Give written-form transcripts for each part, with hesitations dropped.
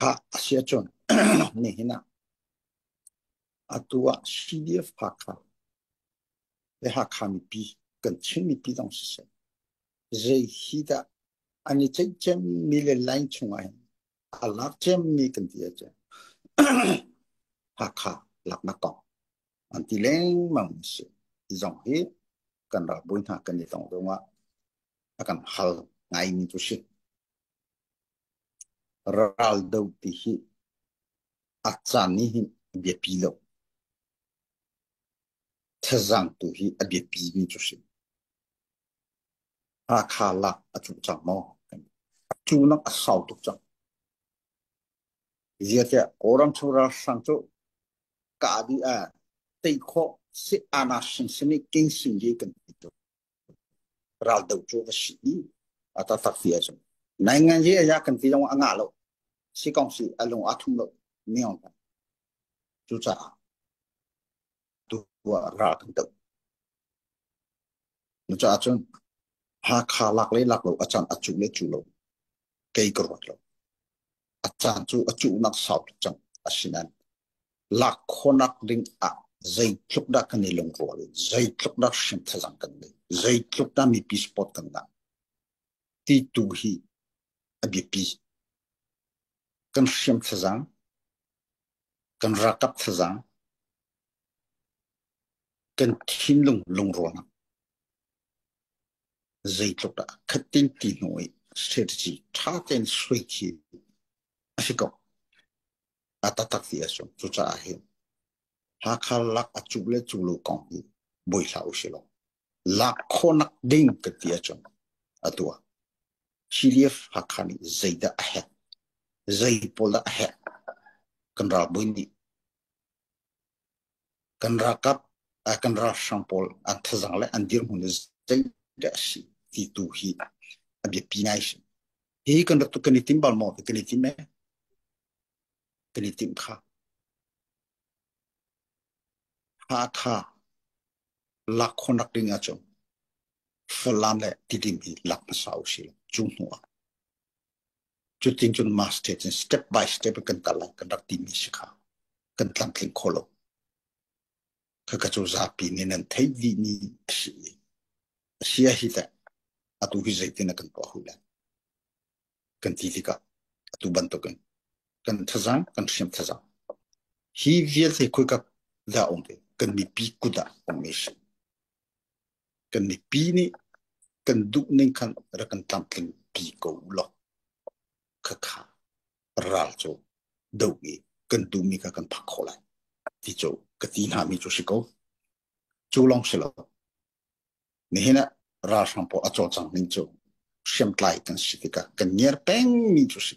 Kha a si ahcun nihin ah atu ah CDF Hakha le Hakha mipi kan Chin mipi zong siseh zei hi dah an i ceih cemmi le line chungah hin a lak cemmi kan ti ahcun Hakha laknak kong an ti lengmang a si. Hi zong hi kan ralbawi hna kan i tong zongah a kan hal ngaimi cu si. Raldo ti hi a caan nih hin a biapi lo. Thazaang tu hi a biapi mi cu si. Hakha lak a cuh cang maw? Cu nak a sau tuk cang. Ziatiah Kawlram chung ralhrang cu kah dih ah tei khawh si ana sin sin i king sin gi kan ti tu. Raldo cu a si i a taktak ti ahcun nainganzi a ya kan ti zong a ngah lo. Si kong si a lung a thum lo niong. Cucaah tu ah ral kan doh. Cucaah cun Hakha lak le lak lo a caan a cu le cu lo kei ka ruat lo. A caan cu a cuhnak sau tuk cang. Asinain lak khawhnak ding ah zeitluk dah kan i lungrual i zeitluk dah hriam thazang kan ngei, zeitluk dah mipi support kan ngah ti tu hi a biapi. Kan hriam thazang, kan ralkap thazang, kan thinlung lungrualnak zeitluk dah khatin ti hnu i strategy ṭha tein suai khi a si ko. A taktak ti a sung. Cucaah hin Hakha lak a cu le cu lo kong hi buai hlah usih law lak khawhnak ding ka ti ahcun atu ah CDF Hakha nih zeidah a herh, zei pawl dah a herh, kan ralbawi nih kan ralkap kan ralhrang pawl an thazang le an dirhmun zeidah a si ti tu hi a biapi ngai si. Hi kan rak kan i tim bal maw? Kan i tim e. Kan i timh kha. Hakha lak khawhnak ding ahcun Falam le Tidim hi lak hmasa usih law cu hnu ah cutin cun master cun step by step kan kal lai kan rak timi si kha kan tlamtling kho lo. Khaka cu zapi nih nan theih dihmi a si i a si a hi teh atu hi zeitin a kan tuah hu lai kan ti tikah atu bantukin kan thazang kan hriam thazang hi vialte khoika dah um ve kan mipi kut ah um mi si kan mipi nih kan duh ning khan rak kan tlamtling pi ko law khakha ral cu do i kan duhmi kha kan phak khawh lai ti cu ka ti hna mi cu si ko. Cu lawng si lo. Nihin ah ralhrang pawl a cawlcang ning cu hriamtlai kan si tikah kan ngiar peng mi cu si.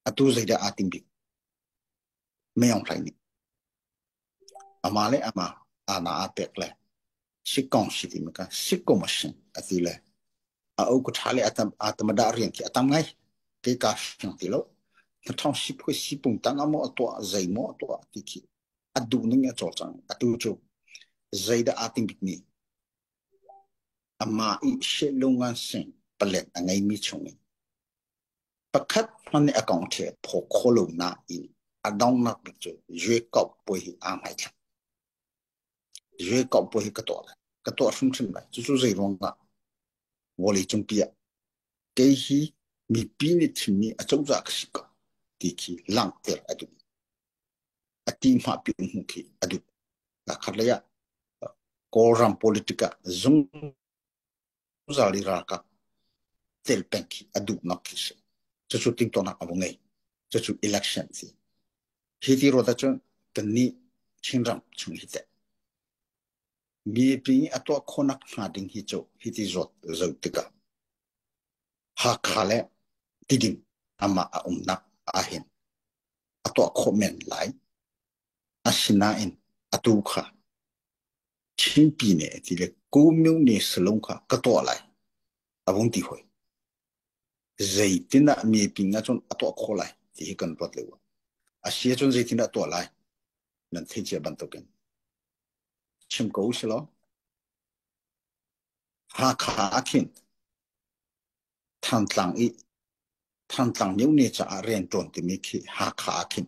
Atu zeidah aa tim bik? Meong Hlai nih amah le amah ana aa pek le sikong si ti maka sikomashin a ti le a u ku tha le atam atamada rian khi atam ngai ke ka hring ti lo na thong si phui si pung tang amo atwa zei mo atwa ti khi a duh ning a cawlcang atu cu zeidah aa ting bik mi ama i she lungan sing palet a ngei mi chung in pakhat hman nih a kong the phaw kho lo na in a dongnak bik cu yue kau puai hi aa hmaithlak. Yue kau puai hi ka tuah lai, ka tuah hrimhrim lai. Cucu zei ruangah vawlei cungpi ah kei hi mipi nih thimmi a cozah ka si ko ti khi langhter a duh. A ti hma pi hmu khi a duh. Khat lei ah Kawlram politic ah zungzal i ralkap tel peng khi a duhnak khi si. Cucu tingtuahnak a va ngei. Cucu election si. Hi ti ruat ahcun kannih Chinram chung hi teh mipi a tuah khawhnak hnga ding hi cu hi ti zawt zoh tikah Hakha le Tidim amah a umnak ahhin a tuah khawh men lai. Asinain atu kha Chinpi nih ti le Kumyone salung kha ka tuah lai a vung ti hoi. Zeitin ah mipi ahcun a tuah khawh lai ti hi kan ruat lio. A si ahcun zeitin dah tuah lai nan theih cia bantukin chim ko usih law Hakha ah khin Thantlang i Thantlang myone caah rianṭuan timi khi Hakha ah khin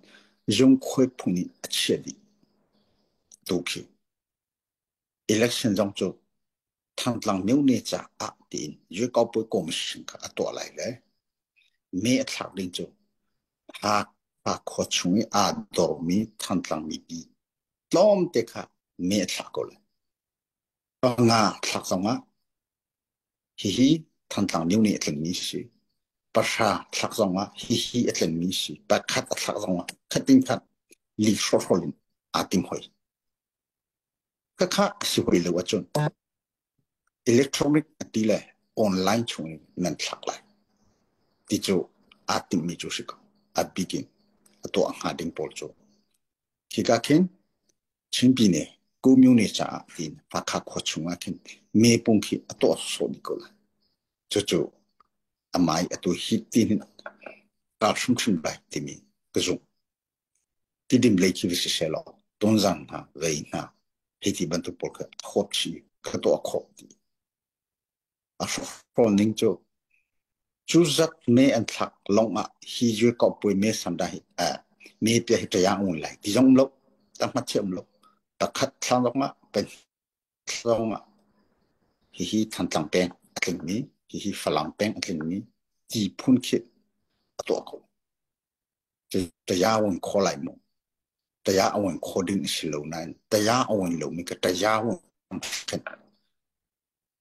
zungkhuai phung in a chia dih tu khi. Election zong cu Thantlang myone caah tiin Yuekaupawi Commission kha a tuah lai le me a thlak ding cu Hakha khua chung i aa dormi Thantlang mipi tlawmte kha me a thlak ko lai. Panga thlak zongah hihi Thantlang myone a tlingmi si. Pahra thlak zongah hihi a tlingmi si. Pakhat a thlak zongah khatin khat li hrawhrawl in aa tim hoi. Khakha a si hoi lo ahcun electronic a ti le online chung in nan thlak lai ti cu aa timhmi cu si ko. A bik in a tuah hnga ding pawl cu. Khika khin Chinpine Commune caah tiin Hakha khua chung ah khin mepung khi a tuah sawh dih ko lai. Cucu amai atu hi ti hin kaa hrimhrim lai timi ka zumh. Tidim lei khi va si sehlaw Tonzang hna, Vei hna hei ti bantuk pawl kha a huap chih i ka tuah khawh ti. A hrawhrawl ning cu cu zat me an thlak lawng ah hi Yuekawpui me sanda hi me pia hi ṭaya un lai ti zong um lo, tangmat chia um lo. Pakhat thlang zong ah pahnih zong ah hihi Thantlang peng a tlingmi, hihi Falam peng a tlingmi ti phun khi a tuah ko. Taya a wan kho lai maw? Taya a wan kho ding a si lo nain taya a wan lomi ka taya wan khin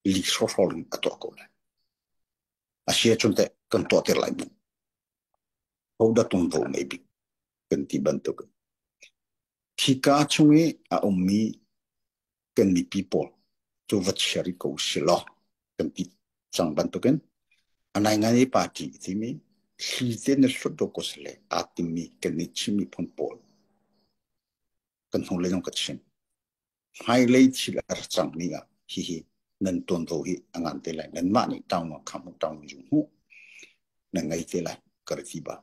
li hrawhrawl in a tuah ko lai. A si ahcun teh kan tuah ter lai maw? Hodah tungvo ngei bik kan ti bantuk in. Khika chung i a ummi kan mipi pawl cu va chia rih ko usih law kan ti cang bantukin a naingangi party timi thli te na hlut do ko sile aa timmi kan nih Chin miphun pawl kan hnulei zong ka chim. Hmailei thil a ra cangmi ah hihi nan tuanvo hi a ngan te lai. Nanmah nih ṭaung ah kham ṭaung ju hmuh nan ngei te lai ka ra ti ba.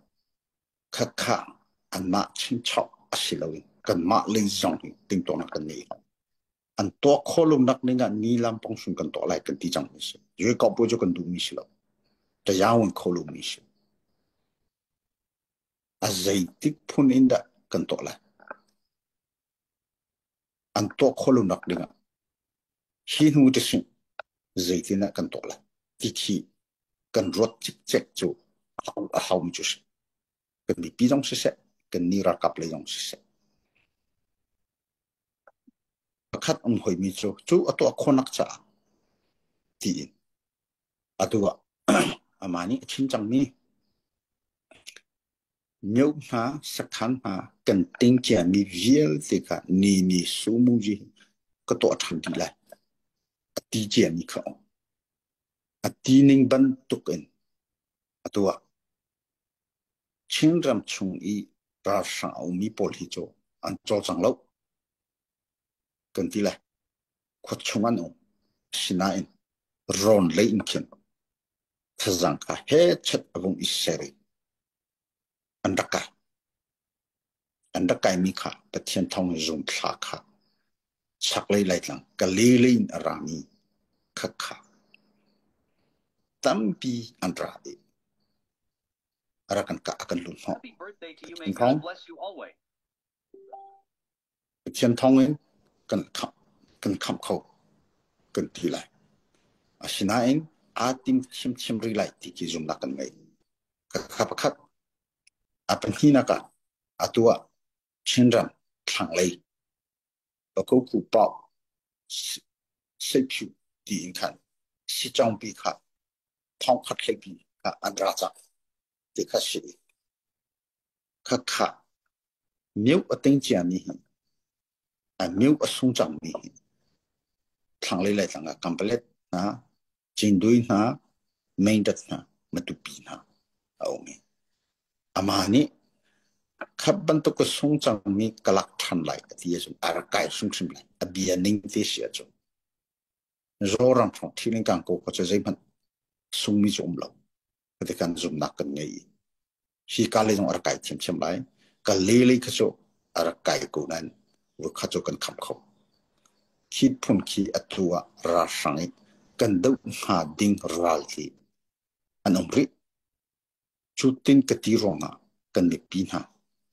Khakha anmah chinchok a si loin kanmah lei zong hi timhtuahnak kan ngei lo. An tuah khawh lonak ning ah ni lam pongsun kan tuah lai kan ti cang mi si. Jacob cu kan duhmi si lo. Tayawan kho lomi si. A zeitik phun in dah kan tuah lai? An tuah khawh lonak ding ah hi hnu te sin zeitin ah kan tuah lai? Ti khi kan ruat cikcek cu a haumi cu si. Kan mipi zong siseh, kan ni ralkap lei zong siseh. Pakhat um hoimi cu cu a tuah khawhnak caah tiin atu ah amah nih a chim cangmi myo hna sakhan hna kan ting ciami vialte kha ni ni sumuji ka tuah ṭhan dih lai a ti ciami kha um. A ti ning bantuk in atu ah Chinram chung i ralhrang a ummi pawl hi cu an cawlcang lo kan ti lai. Khua chung an um. Asinain rawn lei in khin thazaang kha hechet a vung i ser i an rak kai. An rak kaimi kha Pathian thawng in zungthla kha chaklei Laitlang Galilee in a rami kha kha tampi an ra i a rak kan kah a kan luh hnawh. Pathian thawng Pathian thawng in kan khamh kan khamh kho kan ti lai. Asinain aa tim chiamchiam rih lai ti khi zumhnak kan ngei. Kha pakhat A pahnihnak ah atu ah Chinram thlanglei Pakokku Pau Seiphu tiin khan Sichongpi kha thongkhat hleipi kha an ra cang ti kha si. Khakha myo a ting ciami hi a myo a sung cangmi hi thlanglei Laitlang ah Kampalet hna, Cindui hna, Meindat hna, Matupi hna a um i amah nih khat bantuk ka sung cangmi ka lak ṭhan lai a ti ahcun a rak kai hrimhrim lai. A bia ning te si ahcun Zoram hrawng thil in kan ko kha cu zeihmanh sungmi cu um lo. Kati kan zumnak kan ngei i hi ka lei zong a rak kai thiamthiam lai. Ka le lei kha cu a rak kai ko nain kha cu kan kham kho. Khi phun khi atu ah ralhrang i kan doh hnga ding ral hi an um rih. Cutin ka ti ruangah kan mipi hna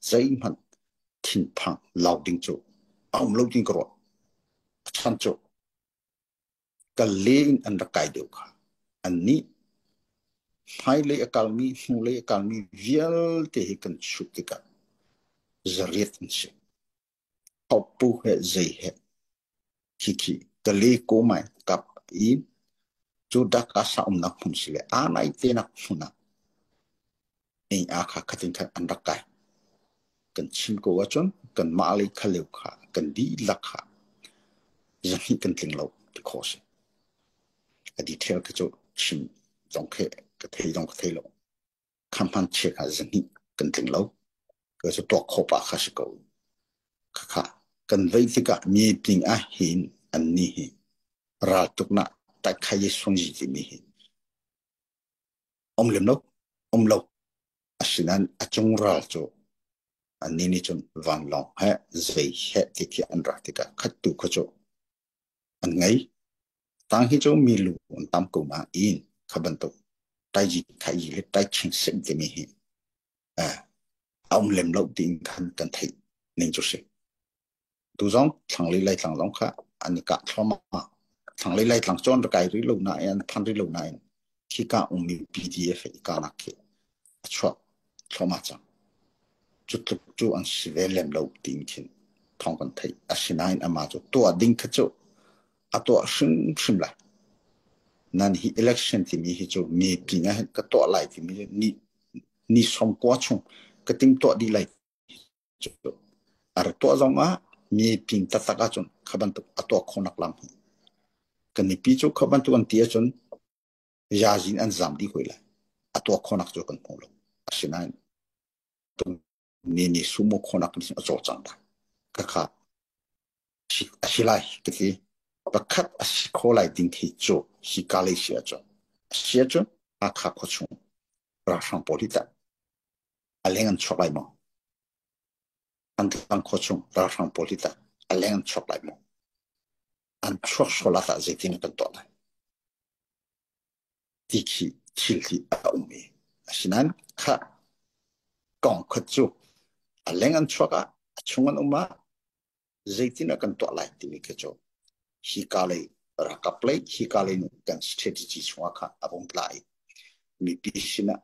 zeihmanh thinphang lau ding cu a um lo ding ka ruah. A chan cu kal le in an rak kai deuh kha. Annih hmailei a kalmi, hnulei a kalmi vialte hi kan chut tikah 800 an si. Hoppu he zei he khikhi Kale Komai kap i cu Dakasa umnak hmun si le aa nai tenak hmun ah ing a kha khatin khan an rak kai. Kan chim ko ahcun kanmah lei khaleu kha kan dihlak kha 200 kan tling lo ti khawh si. A detail khi cu chim zong khi ka thei zong ka thei lo. Kha hman chiak ah 200 kan tling lo. Ka cu tuak khawh pah kha si ko. Khakha kan vei tikah mi ping ah hin an ni hi raltuknak taikhaye sungyi timi hi um lem lo, um lo. Asinain a cung ral cu annih nih cun vanlawng he zei he ti khi an rak tikah khattu kha cu an ngei. Tang hi cu mi lu an tam ko nain kha bantuk taiji thaiji le taiching sing timi hi a um lem lo tiin khan kan theih ning cu si. Tu zong thlanglei Laitlang zong kha an i kah thluahmah. Thlanglei Laitlang cu an rak kai rih lo nain an phan rih lo nain khika ummi PDF i kahnak khi a chuak thluahmah cang. Cu tluk cu an si ve lem lo tiin khin thawng kan theih. Asinain amah cu tuah ding kha cu a tuah hrimhrim lai. Nan hi election timi hi cu mipi nih ka tuah lai timi ni ni 90 chung ka tim tuah dih lai cu a rak tuah zong ah mi ping taktak ahcun kha bantuk a tuah khawhnak lam hi kan mipi cu kha bantuk an ti ahcun yazin an zam dih hoi lai. A tuah khawhnak cu kan hmu lo. Asinain ni ni sumo khawhnak a cawlcang lai. Khakha a si lai ka ti. Pakhat a si kho lai ding khi cu hi ka lei si ahcun a si ahcun Hakha khuachung ralhrang pawl hi tah a leng an chuak lai maw? Thantlang khuachung ralhrang pawl hi tah a leng an chuak lai maw? An chuak sual ah tah zeitin kan tuah lai? Ti khi thil hi a um i asinain kha kong khat cu a leng an chuak ah a chung an um ah zeitin ah kan tuah lai timi khi cu hika lei ralkap lei hika lei kan strategy chungah kha a vung tla i mipi sinah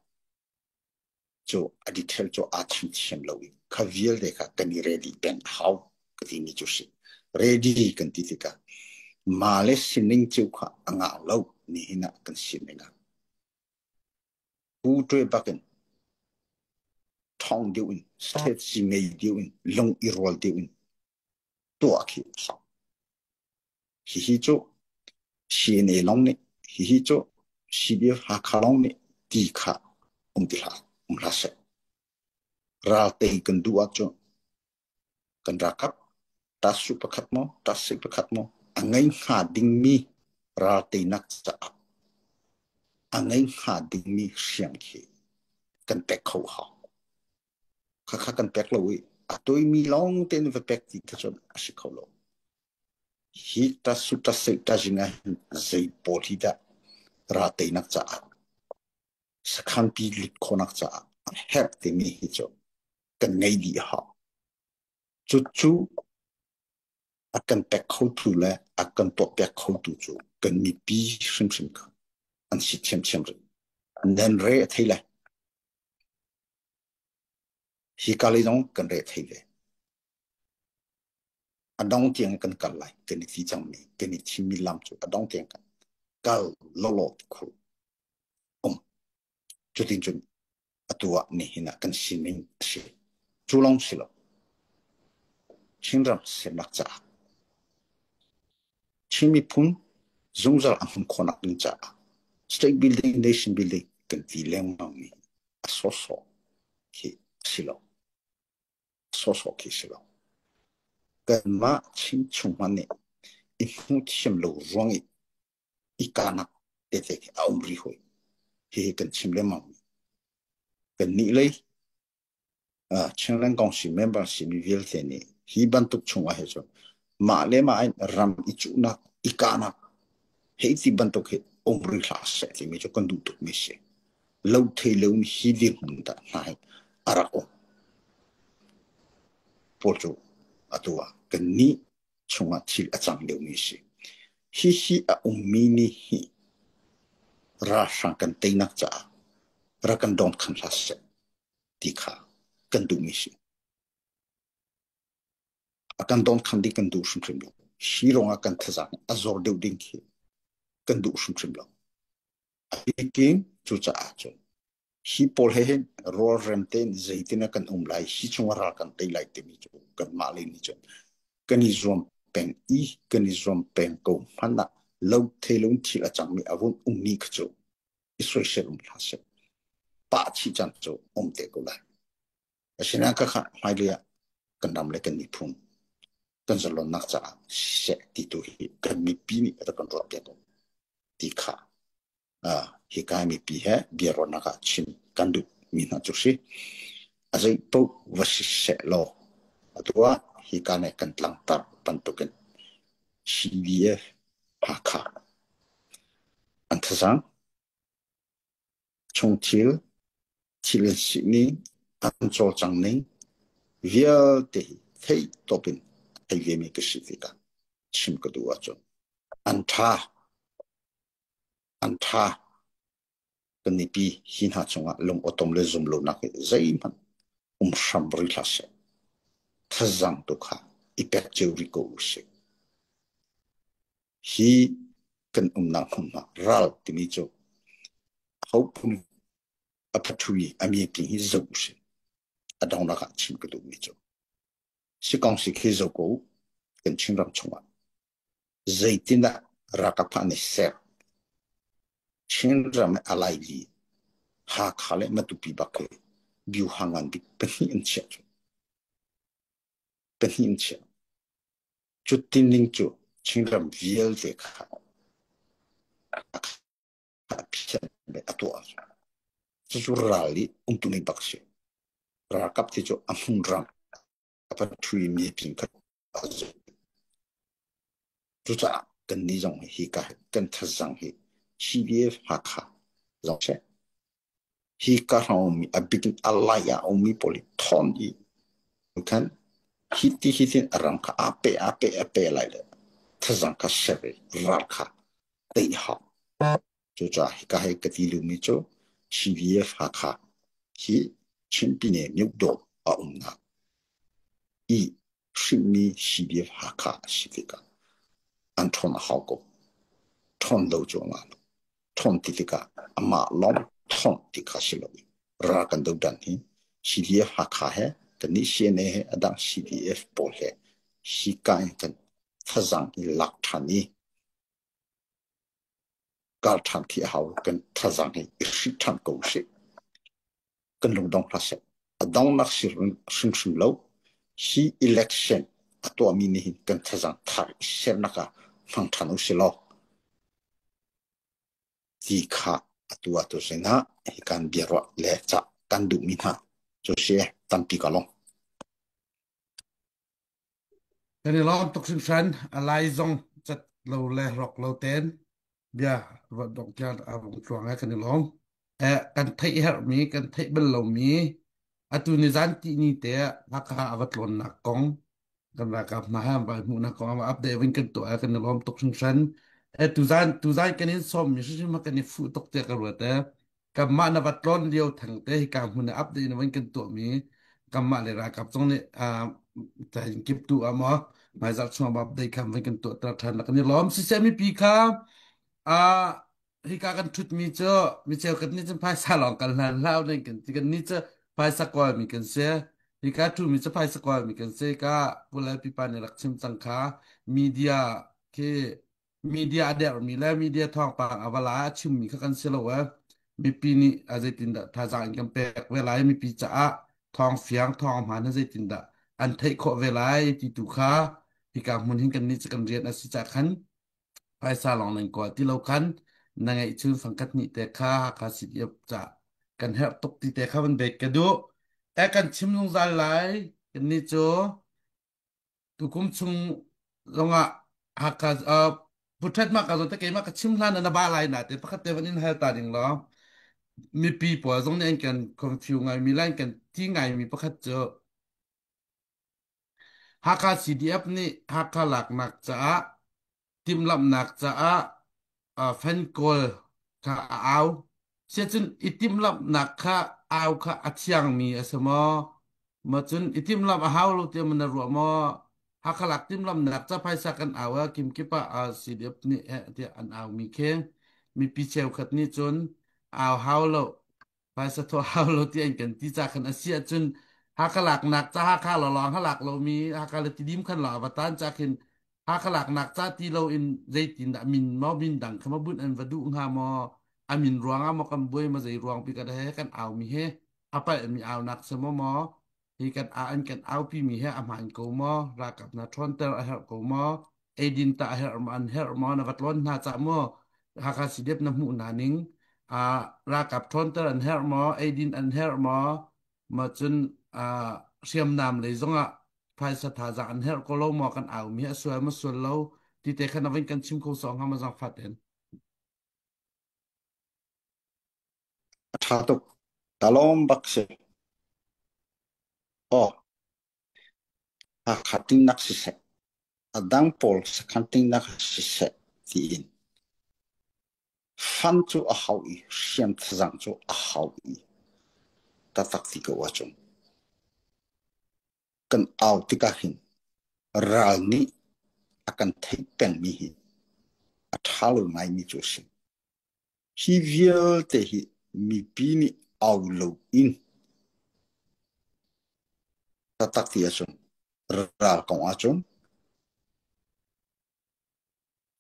cu a detail cu aa chim thiam lo i kha vialte kha kan i ready peng a hau ka timi cu si. Ready kan ti tikah mah le sining cio kha a ngah lo nihin ah kan sining ah pu ṭwe bakin ṭhawng deuh in strategy ngei deuh in lung i rual deuh in tuah khi a hau. Hihi cu CNA lawng nih, hihi cu CDF Hakha lawng nih ti kha um ti hlah, um hlah seh. Ral tei kan duh ahcun kan ralkap tasu pakhat maw, tasi pakhat maw a ngei hnga dingmi ral teinak caah a ngei hnga dingmi hriam khi kan pek kho hau. Khakha kan pek lo i a toimi lawng tein va pek ti kha cun a si kho lo. Hi tasu tasei tazing ah hin zei pawl hi dah ral teinak caah sakhanpi lut khawhnak caah a herh timi hi cu kan ngei dih a hau. Cucu a kan pek khotu le a kan tuahpiak khotu cu kan mipi hrimhrim kha an si thiamthiam rih. Nan re a thei lai. Hi ka lei zong kan re a thei ve. A dong tiang kan kal lai. Kan i ti cangmi, kan i thimmi lam cu a dong tiang kan kal lawlaw ti khu um. Cutin cun atu ah nihin ah kan sining a si. Cu lawng si lo. Chinram semnak caah Chin miphun zungzal a hmun khawhnak ding caah state building, nation building kan ti lengmang mi a sawhsawh khi a si lo. Sawhsawh khi si lo. Kanmah Chin chung hmanh nih i hmu thiam lo ruang i i kahnak tete khi a um rih hoi. Hihi kan chim lengmang mi. Kannih lei Chinland Council member simi vialte nih hi bantuk chungah hi cun mah le mah in ram i cuhnak, i kahnak hei ti bantuk hi um rih hlah seh timi cu kan duh tukmi si. Lo thei lo in hi dirhmun dah hna hi a rak um. Pawl cu atu ah kannih chungah thil a cang liomi a si. Hihi a ummi nih hi ralhrang kan teinak caah rak kan dawnkhan hlah seh ti kha kan duhmi a si. A kan dawnkhan ding kan duh hrimhrim lo. Hi ruangah kan thazaang a zor deuh ding khi kan duh hrimhrim lo. A bikin cucaah cun hi pawl he hin rualrem tein zeitin ah kan um lai, hi chungah ral kan tei lai timi cu kanmah lei nih cun kan i zuam peng i kan i zuam peng ko hmanh ah lo thei lo in thil a cangmi a vun ummi kha cu i soisel um hlah seh. Pah chih caan cu um te ko lai. Asinain khakha hmailei ah kan ram le kan miphun kan zalonnak caah siseh ti tu hi kan mipi nih rak kan ruahpiak ko ti kha hika mipi he biaruahnak ah chim kan duh mi hna cu si. A zei paoh va si seh law atu ah hika nih kan tlangtar bantukin CDF Hakha an thazaang chungthil thil an sihning an cawlcang ning vialte hi theih tawp in a thei vemi ka si tikah chim ka duh ahcun an ṭha an ṭha. Kan mipi hi hna cungah lung awtom le zumlonak hi zeihmanh um hram rih hlah seh. Thazaang tu kha i pek cio rih ko usih. Hi kan umnak hmunhma ral timi cu aho phun a phathui a mipi hi zoh usih. A donghnak ah chim ka duhmi cu sikong si khi zo ko kan Chinram chungah zeitindah ralkap an i ser? Chinram a laili Hakha le Matupi bak hi byuha ngan bik pahnih an chiah cu. Pahnih an chiah. Cu tining cu Chinram vialte kha a phiat le a tuah. Cucu ral i umtu ning bak si. Ralkap ti cu a hmun ram a pathui mi pin kha a zumh. Cucaah kannih zong hi hika hi kan thazaang hi CDF Hakha zong seh hika hrawng ummi a bik in a lai ah a ummi pawl hi thawn i khan hi ti hi tin a ram kha aa pe aa pe a pe lai le thazaang kha ser i ral kha tei hau. Cucaah hika hi ka ti lumi cu CDF Hakha hi Chin Pyine Myukdaw a umnak i hrinmi CDF Hakha a si tikah an ṭhawn a hau ko. Ṭhawn lo cu a ngah lo. Ṭhawn ti tikah amah lawng ṭhawn ti kha si lo i ral kan dodan hi CDF Hakha he kannih CNA he a dang CDF pawl he hika in kan thazaang i lak ṭhan i kal ṭhan khi a hau. Kan thazaang hi i hrih ṭhan ko usih. Kan lungdong hlah seh. A donghnak si hrimhrim lo. Hi election a tuahmi nih hin kan thazaang thar i sernak ah hmang ṭhan usih law ti kha atu ah tu sinah hi kan biaruah le cah kan duhmi hna cu si tampi ka long. Kan i lawm tuk hringhran. A lai zong cat lo le rawk lo ten bia ruat dong tiang a vung tluang e kan i lawm. Eh, kan theih herhmi, kan theih bal lomi, atu ni zan ti ni te Hakha a va tlawnnak kong, kan ralkap hna he an vai hmuhnak kong a update vin kan tuah kan i lawm tuk hringhran. Eh, tuzan tuzan kan in sawm mi hrimhrim kan i fuh tuk tiah ka ruat eh. Kanmah na va tlawn lio theng te hika hmun ah update in van kan tuahmi kanmah le ralkap zong nih kip tu ah maw hmaizarh chung ah update kha van kan tuahter ṭhan la kan i lawm. Siseh mipi kha hika kan ṭhutmi cu micheu kan nih cun phaisa lawng kan hlan hlau ning kan ti kan nih cu phaisa kawlmi kan si. Hika ṭhumi cu phaisa kawlmi kan si. Ka pulai pipa nih rak chim cang kha media khi media a dermi le media thawngpang a va la a chimmi kha kan si lo e. Mipi nih a zeitindah thazaang in kan pek ve lai, mipi caah thawng fiang thawng hmaan na zeitindah an theih khawh ve lai ti tu kha hika hmun hin kan nih cu kan rian a si ca khan phaisa lawng nan kawl ti lo khan na ngeih chun fangkhat nih te kha Hakha CDF ca kan herh tuk ti te kha van bek ka duh e. Kan chim zungzal lai kan nih cu tukum chung zongah Hakha Pu Ṭhet mah ka zawn te keimah ka chim hlan na ba lai na te pakhat te van in hal ta ding law. Mipi pawl zong nih an kan confuse ngaimi le an kan ti ngaimi pakhat cu Hakha CDF nih Hakha laknak caah timhlamhnak caah fan kawl kha a au. Siacun i timhlamhnak kha au kha a thiangmi a si maw? Ma cun i timhlamh a hau lo tiah na ruah maw? Hakha lak timhlamhnak ca phaisa kan au ah kimkip ah CDF nih tiah an aumi khi mipi cheukhat nih cun au hau lo phaisa thawh hau lo ti an kan ti ca khan a si ahcun Hakha laknak ca Hakha lawng halak lomi Hakha le Tidim khan la va tan ca khin Hakha laknak ca ti lo in zeitin dah min maw min dang kha ma bunh an va duh hnga maw a min ruang ah maw kan buai ma zei ruang pi kan he kan au mi he a palh mi au nak se maw maw hi kan a an kan au pi mi he a hmaan ko maw ralkap na ṭhawnter a herh ko maw eidin ta a herh maw an herh maw na va tlawn hna ca maw Hakha CDF na hmuh hna ning a ralkap ṭhawnter an herh maw eidin an herh maw ma cun hriamnam lei zongah phaisa thazaang an herh ko lo maw kan au mi a sual ma sual lo ti te khan avin kan chim kho so hnga ma zang fat in. A ṭha tuk. Talawm bak si. Aw, Hakha tingnak siseh, a dang pawl sakhan tingnak siseh tiin fan cu a hau i hriam thazang cu a hau i taktak ti ko ahcun kan au tikah hin ral nih a kan theih pengmi hi a ṭha lo ngaimi cu a si. Hi vialte hi mipi nih au loin taktak ti ahcun ral kong ahcun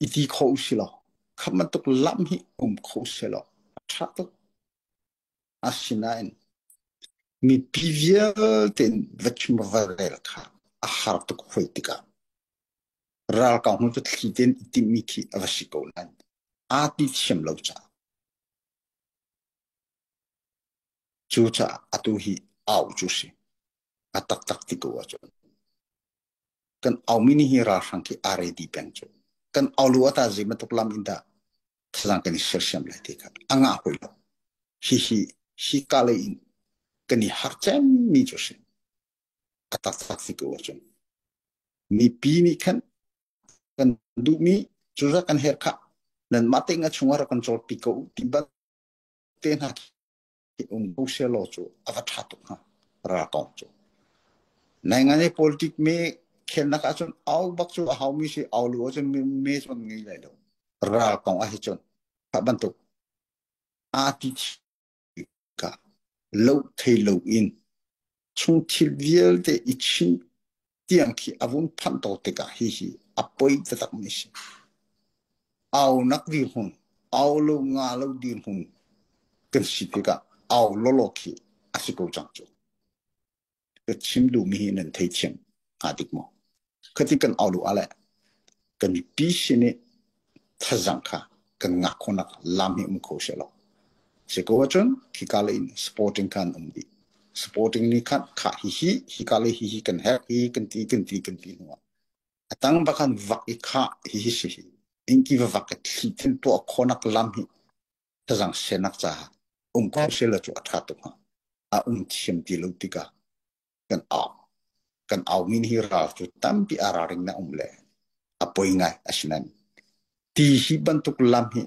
i ti kho usih law kha bantuk lam hi um kho sehlaw a ṭha tuk. Asinain mipi vialte in va chim va rel kha a har tuk hoi tikah ralkap hnu cu thli tein i timhmi khi a va si ko nain aa ti thiam lo caah cucaah atu hi au cu si a taktak ti ko ahcun kan aumi nih hi ralhrang khi aa ready peng cu kan au lu ata zei bantuk lam in dah thazang kan i sersiam lai ti kha a ngah hoi lo. Hihi hi ka lei in kan i har cemmi cu si a taktak si ko ahcun mipi nih khan kan duhmi cuza kan herh kha nanmah te nga chungah rak kan cawlpi ko ti ban te hna khi um ko selaw cu a va ṭha tuk hnga ralkong cu nai ngai politic me khelnak ahcun au bak cu a haumi si au lu ahcun me cu an ngei lai lo ralkong ah hi cun kha bantuk aa ti tikah lo thei lo in chung thil vialte i chim tiang khi a vung phanh to tikah hihi a poi taktak mi si. Au nak dirhmun, au lo nga lo dirhmun kan si tikah au lawlaw khi a si ko cang cu. Ka chim duhmi hi nan theithiam hnga dik maw? Khati kan au lu ale kan mipi sin i thazang kha kan ngah khawhnak lam hi um kho she lo. Si ko ahcun khika lei in sporting khan um dih. Sporting nih khan kha hi hi hika lei hi hi kan herh hi kan ti kan ti kan ti hnu ah a tang bakhan vak i kha hi hi si hi ingki va vak i thli thin tuah khawhnak lam hi thazang senak caah um kho se la cu a ṭha tuk hnga. A um thiam ti lo tikah kan au. Kan au min hi ral cu tampi a ralring na um le a poi ngai asinain ti hi bantuk lam hi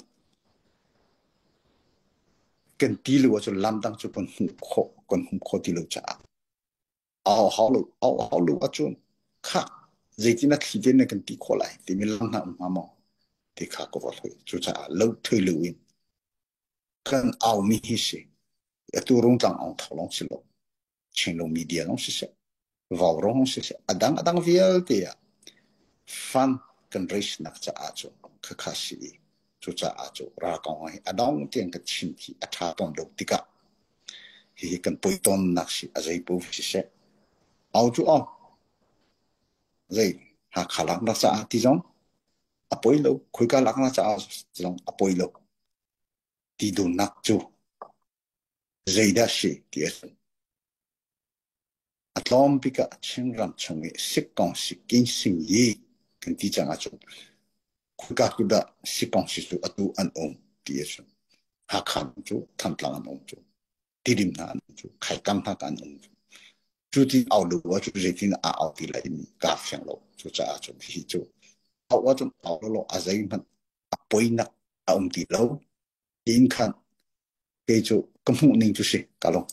kan ti lo ahcun lam dang cu kan hmuh khawh kan hmuh khawh ti lo caah au hau lo au hau lo ahcun khah zeitin a thli te na kan ti khawh lai timi lam hna um hnga maw ti kha ka ruat hoi. Cucaah lo thei lo in kan aumi hi si atu Rungtlang aung tho lawng si lo Chinlung media lawng siseh Vaurawng lawng siseh adang adang vialte ah fund kan raise nak caah cu khakha si i cucaah cu ralkong hi adong tiang kan chim khi a ṭha tawn lo tikah hihi kan poi tawnnak si a zei po siseh au cu au zei Hakha laknak caah ti zong a poi lo khoika laknak caah zong a poi lo ti duhnak cu zeidah si ti a si. A tlawm bik ah Chinram chung i sikkong si kinsing yi kan ti cang ahcun khoika ku dah sikkong si cu atu an um ti a si. Hakha cu Thantlang an um cu, Tidim hna an um cu, Khaikam hna an um cu. Cu ti au lu ah cu zeitin a au ti lai mi kaa fiang lo. Cucaah cun hi cu au ahcun au lo a zeihmanh a poinak a um ti lo. Tiin khan kei cu ka hmuh ning cu si ka lung.